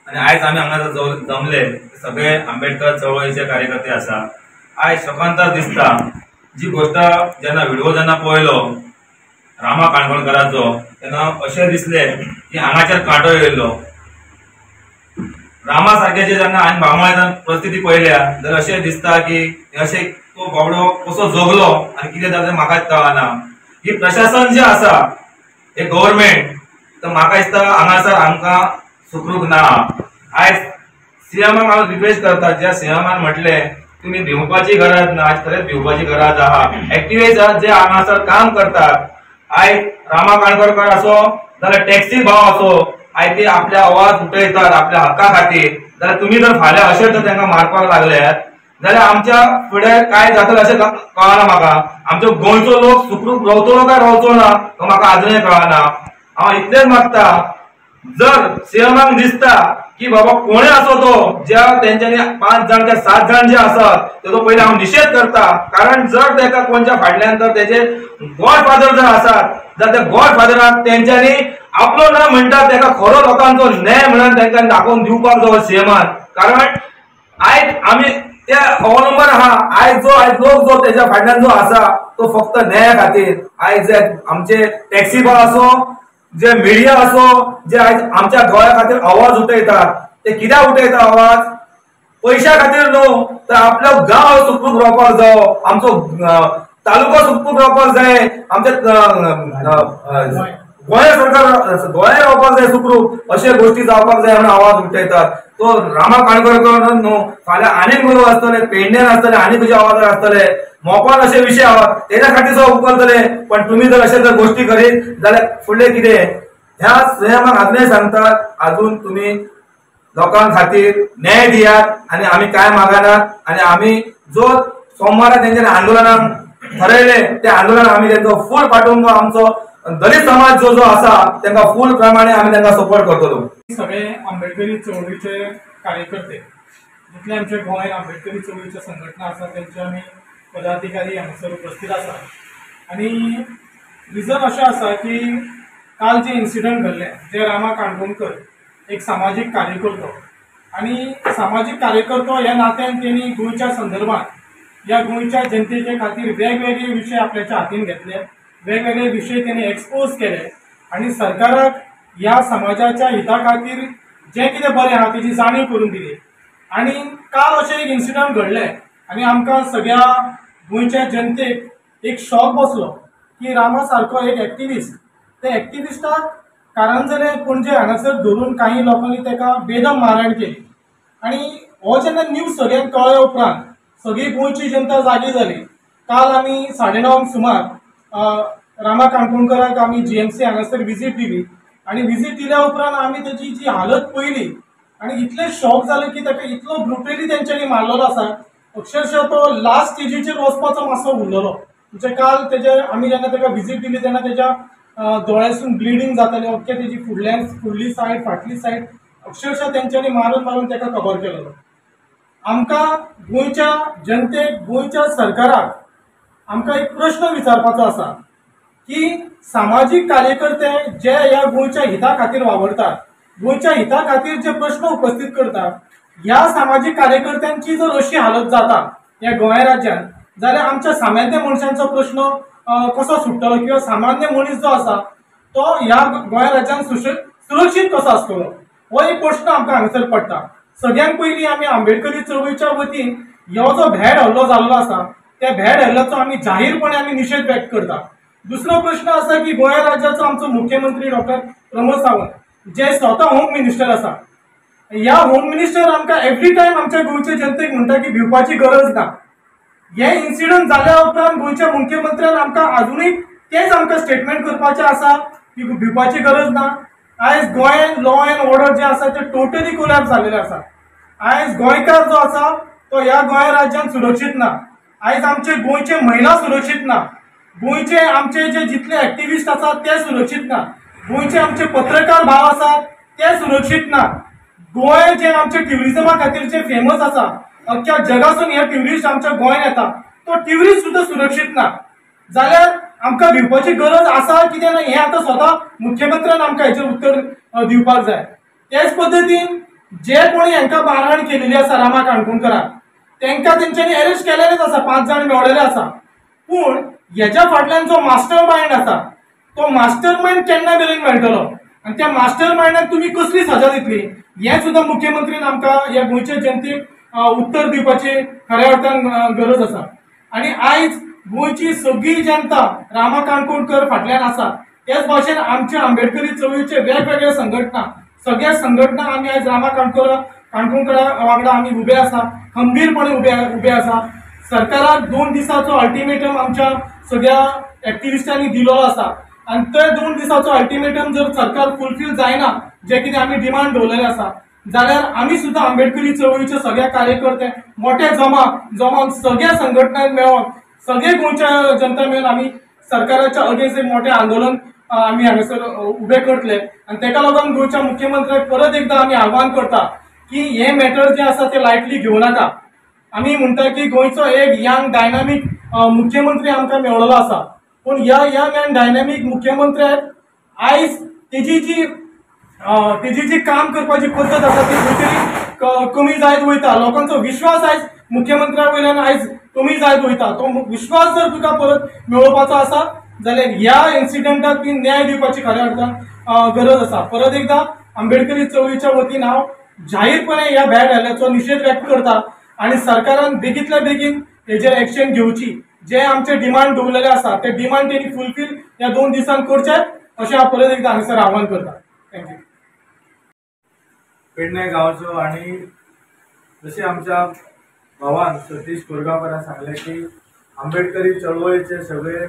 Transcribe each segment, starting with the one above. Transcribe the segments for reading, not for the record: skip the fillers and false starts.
आनी आयज आमी हांगा जमले सगळे आंबेडकर चळवळीचे कार्यकर्ते आसा. आयज शोकांतर दिसता जी गोष्ट जेन्ना व्हिडिओ जेन्ना पळयलो रामा काणकोणकराचो तेन्ना अशें दिसलें की हांगाचेर कांटो येयल्लो. रामा सारक्याचे जेन्ना हांवें बामणाच्या परिस्थिती पळयल्या जाल्यार अशें दिसता की अशें तो बाबडो कसो जगलो आनी कितें जालें म्हाका कळना. ही प्रशासन जें आसा हे गव्हर्मेंट तर म्हाका दिसता हांगासर आमकां सुखरूप ना. आयज सीएमाक हांव रिक्वेस्ट करता, ज्या सीएमान म्हटलें तुमी भिवपाची गरज ना, आयज खरेंच भिवपाची गरज आहा. एक्टिविस्ट जे हांगासर काम करतात, आयज रामा काणकोणकर असो जाल्यार टॅक्सी भाव असो, आयज ते आपल्या आवाज उठयतात आपल्या हक्का खातीर. जाल्यार तुमी जर फाल्यां अशें जर तांकां मारपाक लागल्यात जाल्यार आमच्या फुडें काय जातलें अशें कळना म्हाका. आमचो गोंयचो लोक सुखरूप रावतलो काय रावचो ना तो म्हाका आजुनय कळना. हांव इतलेंच मागता, जर सीएमाक दिसता की बाबा कोणय असो तो ज्या तेंच्यांनी 5 जाण काय 7 जाण जे आसात तेजो पयलीं हांव निशेध करता. कारण जर तेका कोणच्या फाटल्यान तर तेजे गॉडफादर जर आसात जाल्यार त्या गॉडफादराक तेंच्यांनी आपलो ना म्हणटा तेका खरो लोकांचो न्याय म्हणून तेंकां दाखोवन दिवपाक जावो सीएमान. कारण आयज आमी ते अवलंबन आहा. आयज जो आयज लोक जो तेज्या फाटल्यान जो आसा तो फक्त न्याया खातीर. आयज जे आमचे टॅक्सी बॉय असो, जे मिडिया असो, जे आयज आमच्या गोंया खातीर आवाज उठयतात ते कित्याक उठयता आवाज? पयशा खातीर न्हू, तर आपलो गांव सुखरूप रावपाक जावो, आमचो तालुको सुखरूप रावपाक जाय, आमच्या गोंय सरकार गोंय रावपाक जाय सुखरूप, अशे गोष्टी जावपाक जाय म्हणून आवाज उठयतात. तो रामा काणकोणकर न्हू, फाल्यां आनीक बरोबर आसतले, पेडण्यान आसतले, आनी तुजे आवाज आसतले, मोपान अशे विशय आवाज तेज्या खातीर सुद्दां उखलतले. पण तुमी जर अशे जर गोष्टी करीत जाल्यार फुडलें कितें? ह्या सीएमाक आजूनय सांगतात, आजून तुमी लोकां खातीर न्याय दियात आनी आमी काय मागनात. आनी आमी जो सोमवारा तेंच्यांनी आंदोलनाक ठरयलें ते आंदोलन आमी तेंचो फूल पाठिंबो आमचो दलित समाज जो जो आसा तेंका फूल प्रमाणे आमी तेंका सपोर्ट करतलो. सगळे आंबेडकरी चळवळीचे कार्यकर्ते जितले आमचे गोंय आंबेडकरी चळवळीचे संघटना आसा तेंचे आमी पदाधिकारी हांगासर उपस्थित आसा. आनी रिजन अशें आसा की काल जे इन्सिडंट घडलें जे रामा काणकोणकर एक सामाजीक कार्यकर्तो आनी सामाजीक कार्यकर्तो ह्या नात्यान तेणी गोंयच्या संदर्भात ह्या गोंयच्या जनतेचे खातीर वेगवेगळे विशय आपल्याच्या हातीन घेतले, वेगवेगळे विशय तेणी एक्सपोज केले आनी सरकाराक ह्या समाजाच्या हिता खातीर जें कितें बरें आहा तेजी जाणीव करून दिली. आनी काल अशें एक इन्सिडंट घडलें आनी आमकां सगळ्या गोंयच्या जनतेक एक शॉक बसलो की रामा सारको एक एक्टिविस्ट, त्या एक्टिविस्टाक कारंजले पणजे हांगासर धरून काही लोकांनी ताका बेदम मारहाण केली. आनी हो जेन्ना न्यूज सगळ्यांक कळ्ळ्या उपरांत सगळी गोंयची जनता जागी जाली. काल आमी 9:30 सुमार रामा काणकोणकराक आमी GMC हांगासर विजीट दिली आनी विजीट दिल्या उपरांत आमी तेजी जी हालत पळयली आनी इतले शॉक जाले की ताका इतलो ब्रुटली तेंच्यांनी मारलेलो आसा, अक्षरशः तो लास्ट स्टेजीचेर वचपाचो मातसो उरलेलो. म्हणजे काल तेजे आमी जेन्ना ताका विजीट दिली तेन्ना तेज्या दोळ्यासून ब्लिडींग जातालें, अख्खे तेजी फुडल्यान फुडली सायड फाटली सायड अक्षरशः तेंच्यांनी मारून मारून ताका कबर केलेलो. आमकां गोंयच्या जनतेक, गोंयच्या सरकाराक आमकां एक प्रश्न विचारपाचो आसा की सामाजीक कार्यकर्ते जे ह्या गोंयच्या हिता खातीर वावरतात, गोंयच्या हिता खातीर जे प्रश्न उपस्थित करतात, ह्या सामाजीक कार्यकर्त्यांची जर अशी हालत जाता ह्या गोंय राज्यांत जाल्यार आमच्या सामान्य मनशांचो प्रश्न कसो सुट्टलो किंवा सामान्य मनीस जो आसा तो ह्या गोंय राज्यांत सुरक्षीत कसो आसतलो हो एक प्रश्न आमकां हांगासर पडटा. सगळ्यांत पयलीं आमी आंबेडकरी चळवळीच्या वतीन हो जो भेड हल्लो जाल्लो आसा त्या भेड हल्ल्याचो आमी जाहीरपणे आमी निशेध व्यक्त करता. दुसरो प्रश्न आसा की गोंय राज्याचो आमचो मुख्यमंत्री डॉक्टर प्रमोद सावंत जे स्वता होम मिनिस्टर आसा, ह्या होम मिनिस्टर आमकां एवरी टायम आमच्या गोंयचे जनतेक म्हणटा की भिवपाची गरज ना. हे इन्सिडंट जाल्या उपरांत गोंयच्या मुख्यमंत्र्यान आमकां आजुनूय तेच आमकां स्टेटमेंट करपाचें आसा की भिवपाची गरज ना. आयज गोंयांत लॉ एंड ऑर्डर जें आसा तें टोटली कोलॅप्स जाल्लें आसा. आयज गोंयकार जो आसा तो ह्या गोंय राज्यांत सुरक्षीत ना. आयज आमचे गोंयचे महिला सुरक्षीत ना, गोंयचे आमचे जे जितले एक्टिविस्ट आसात ते सुरक्षीत ना, गोंयचे आमचे पत्रकार भाव आसात ते सुरक्षीत ना. गोंय जे आमचे ट्युरिजमा खातीर जे फेमस आसा, अख्ख्या जगासून हे ट्युरिस्ट आमच्या गोंयांत येता, तो ट्युरिस्ट सुद्दां सुरक्षीत ना. जाल्यार आमकां भिवपाची गरज आसा कितें ना हें आतां स्वता मुख्यमंत्र्यान आमकां हेचेर उत्तर दिवपाक जाय. तेच पद्दतीन जे कोणी हांकां मारहाण केलेली आसा रामा काणकोणकराक तांकां तेंच्यांनी अरेस्ट केलेलेच आसा, 5 जाण मेळलेले आसा. पूण हेज्या फाटल्यान जो मास्टर मायंड आसा तो मास्टर मायंड केन्ना मेरेन मेळटलो आनी त्या मास्टर मायंडाक तुमी कसली सजा दितली हें सुद्दां मुख्यमंत्रीन आमकां ह्या गोंयच्या जनतेक उत्तर दिवपाची खऱ्या अर्थान गरज आसा. आनी आयज गोंयची सगळी जनता रामा काणकोणकर फाटल्यान आसा. त्याच भाशेन आमच्या आंबेडकरी चळवळीचे वेगवेगळे संघटना, सगळ्या संघटना आमी आयज रामा काणकोणकरा वांगडा आमी उबे आसा, खंबीरपणे उबे आसा. सरकाराक 2 दिसाचो अल्टिमेटम आमच्या सगळ्या एक्टिविस्टांनी दिलेलो आसा आनी ते 2 दिसाचो अल्टिमेटम जर सरकार फुलफील जायना जे कितें आमी डिमांड दवरलेले आसा जाल्यार आमी सुद्दां आंबेडकरी चळवळीचे सगळ्या कार्यकर्ते मोठे जमा सगळ्या संघटनांक मेळोन सगळे गोंयच्या जनता मेळून आमी सरकाराच्या अगेन्स्ट एक मोठें आंदोलन आमी हांगासर उबें करतले. आनी तेका लागून गोंयच्या मुख्यमंत्र्याक परत एकदां आमी आव्हान करता की हें मॅटर जें आसा तें लायटली घेवं नाका. आमी म्हणटा की गोंयचो एक यंग डायनामीक मुख्यमंत्री आमकां मेळलेलो आसा, पूण ह्या यंग अँड डायनामीक मुख्यमंत्र्याक आयज तेजी जी काम करपाची पद्दत आसा ती खंय तरी कमी जायत वयता. लोकांचो विश्वास आयज मुख्यमंत्र्या वयल्यान आयज कमी जायत वयता. तो विश्वास जर तुका परत मेळोवपाचो आसा जाल्यार ह्या इन्सिडंटाक ती न्याय दिवपाची खऱ्या अर्थान गरज आसा. परत एकदां आंबेडकरी चळवळीच्या वतीन हांव जाहीरपणे ह्या भॅड हल्ल्याचो निशेध व्यक्त करता आनी सरकारान बेगींतल्या बेगीन हेजेर एक्शन घेवची. जे आमचे डिमांड दवरलेले आसा ते डिमांड तेणी फुलफील ह्या 2 दिसांक करचे अशें हांव परत एकदां हांगासर आव्हान करता. Thank you. Pedne गांवचो आनी जशें आमच्या भावान सतीश कोरगांवकारान सांगलें की आंबेडकरी चळवळीचे सगळे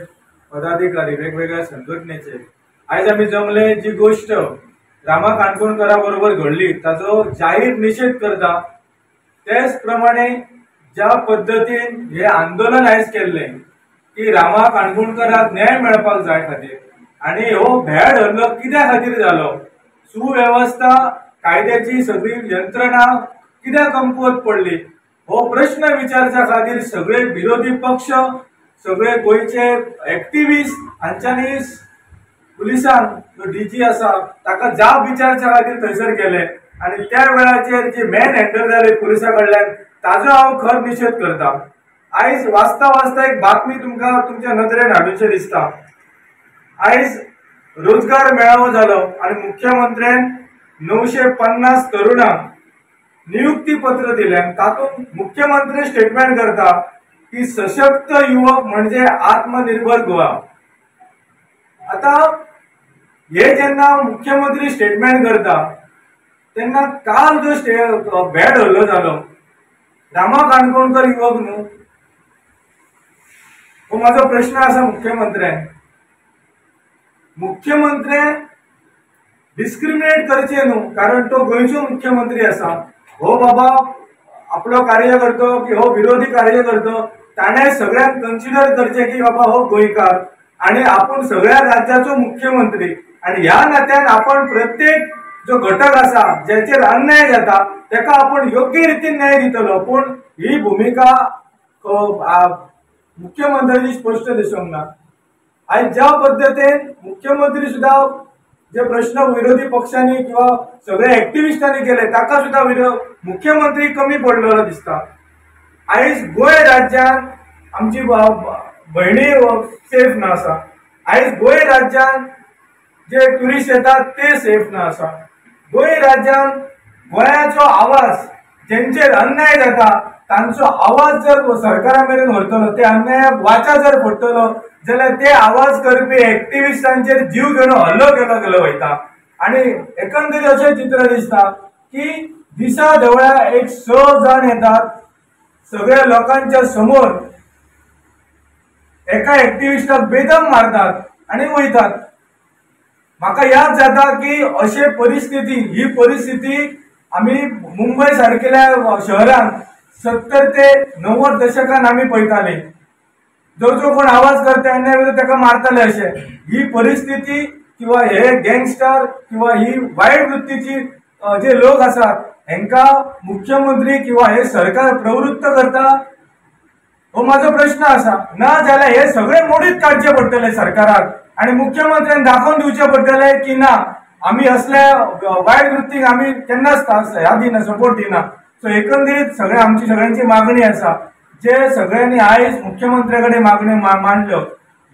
पदाधिकारी वेगवेगळ्या संघटनेचे आयज आमी जमले. जी गोश्ट रामा काणकोणकरा बरोबर घडली ताचो जाहीर निशेध करता. तेच प्रमाणे ज्या पद्दतीन हे आंदोलन आयज केल्लें की रामा काणकोणकराक न्याय मेळपाक जाय खातीर आनी हो भेड हल्लो कित्या खातीर जालो, सुवेवस्था कायद्याची सगळी यंत्रणा कित्याक कमकुवत पडली हो प्रश्न विचारच्या खातीर सगळे विरोधी पक्ष, सगळे गोंयचे एक्टिविस्ट हांच्यांनी पुलिसांक जो डीजी आसा ताका जाप विचारच्या खातीर थंयसर गेले आनी त्या वेळाचेर जी मॅन हँडल जाले पुलिसा कडल्यान ताजो हांव खर निशेध करता. आयज वाचता वाचता एक बातमी तुमकां तुमच्या नदरेन हाडूचें दिसता. आयज रोजगार मेळावो जालो आनी मुख्यमंत्र्यान 950 तरुणांक नियुक्ती पत्र दिलें. तातूंत मुख्यमंत्री स्टेटमेंट करता की सशक्त युवक म्हणजे आत्मनिर्भर गोवा. आतां हे जेन्ना मुख्यमंत्री स्टेटमेंट करता तेन्ना काल जो भेट हल्लो जालो रामा काणकोणकर युवक न्हू, हो म्हाजो प्रश्न आसा मुख्यमंत्र्यान. मुख्यमंत्र्यान डिस्क्रिमिनेट करचें न्हू, कारण तो गोंयचो मुख्यमंत्री आसा. हो बाबा आपलो कार्य करतो की हो विरोधी कार्य करतो, ताणें सगळ्यांक कन्सिडर करचें की बाबा हो गोंयकार आनी आपूण सगळ्या राज्याचो मुख्यमंत्री आनी ह्या नात्यान आपण प्रत्येक जो घटक आसा ज्याचेर अन्याय जाता ताका आपण योग्य रितीन न्याय दितलो. पूण ही भुमिका मुख्यमंत्र्याची स्पश्ट दिसूंक ना. आयज ज्या पद्दतीन मुख्यमंत्री सुद्दां जे प्रश्न विरोधी पक्षांनी किंवा सगळे एक्टिविस्टांनी केले ताका सुद्दां मुख्यमंत्री कमी पडलेलो दिसता. आयज गोंय राज्यान आमची भयणी सेफ ना आसा. आयज गोंय राज्यान जे ट्युरिस्ट येतात ते सेफ ना आसा. गोंय राज्यान गोंयाचो आवाज जेंचेर अन्याय जाता तांचो आवाज जर सरकारा मेरेन व्हरतलो, ते अन्यायाक वाचा जर पडटलो जाल्यार ते आवाज करपी एक्टिविस्टांचेर जीव घेवन हल्लो केलो गेलो वयता. आनी एकंदरीत अशें चित्र दिसता की दिसा देवळा एक 6 जाण येतात सगळ्या लोकांच्या समोर एका एक्टिविस्टाक बेदम मारतात आनी वयतात. म्हाका याद जाता की अशे परिस्थिती, ही परिस्थिती आमी मुंबय सारकेल्या शहरान 70 ते 90 दशकान आमी पळयताले. जो जो कोण आवाज करता अन्याय विरुद्ध ताका मारताले. अशे ही परिस्थिती किंवा हे गँगस्टर किंवा ही वायट वृत्तीची जे लोक आसात हेंका मुख्यमंत्री किंवा हे सरकार प्रवृत्त करता हो म्हाजो प्रश्न आसा. ना जाल्यार हे सगळे मोडीत काडचे पडटले सरकाराक आनी मुख्यमंत्र्यान दाखोवन दिवचें पडटलें की ना आमी असल्या वायट वृत्तीक आमी केन्नाच ह्या दिना, सपोर्ट दिना. सो एकंदरीत सगळे आमची सगळ्यांची मागणी आसा, जे सगळ्यांनी आयज मुख्यमंत्र्या कडेन मागण्यो मांडल्यो,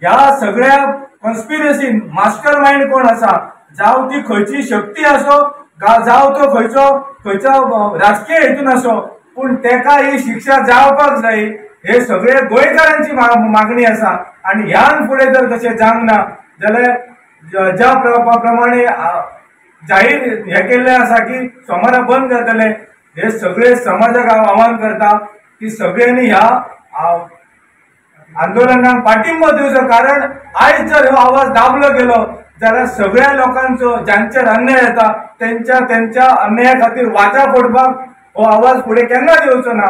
ह्या सगळ्या कॉन्स्पिरसीन मास्टर मायंड कोण आसा, जावं ती खंयची शक्ती आसो, जावं तो खंयचो खंयचो राजकीय हेतून आसो, पूण तेका ही शिक्षा जावपाक जाय, हे सगळे गोंयकारांची मागणी आसा. आनी ह्यान फुडें जर तशें जावंक ना जाल्यार ज्या प्रमाणे जाहीर हे केल्लें आसा की सोमारा बंद जातले, हे सगळे समाजाक हांव आव्हान करता की सगळ्यांनी ह्या आंदोलनाक पाठिंबो दिवचो. कारण आयज जर हो आवाज दाबलो गेलो जाल्यार सगळ्या लोकांचो ज्यांचेर अन्याय जाता तेंच्या तेंच्या अन्याया खातीर वाचा फोडपाक हो आवाज फुडें केन्नाच येवचो ना.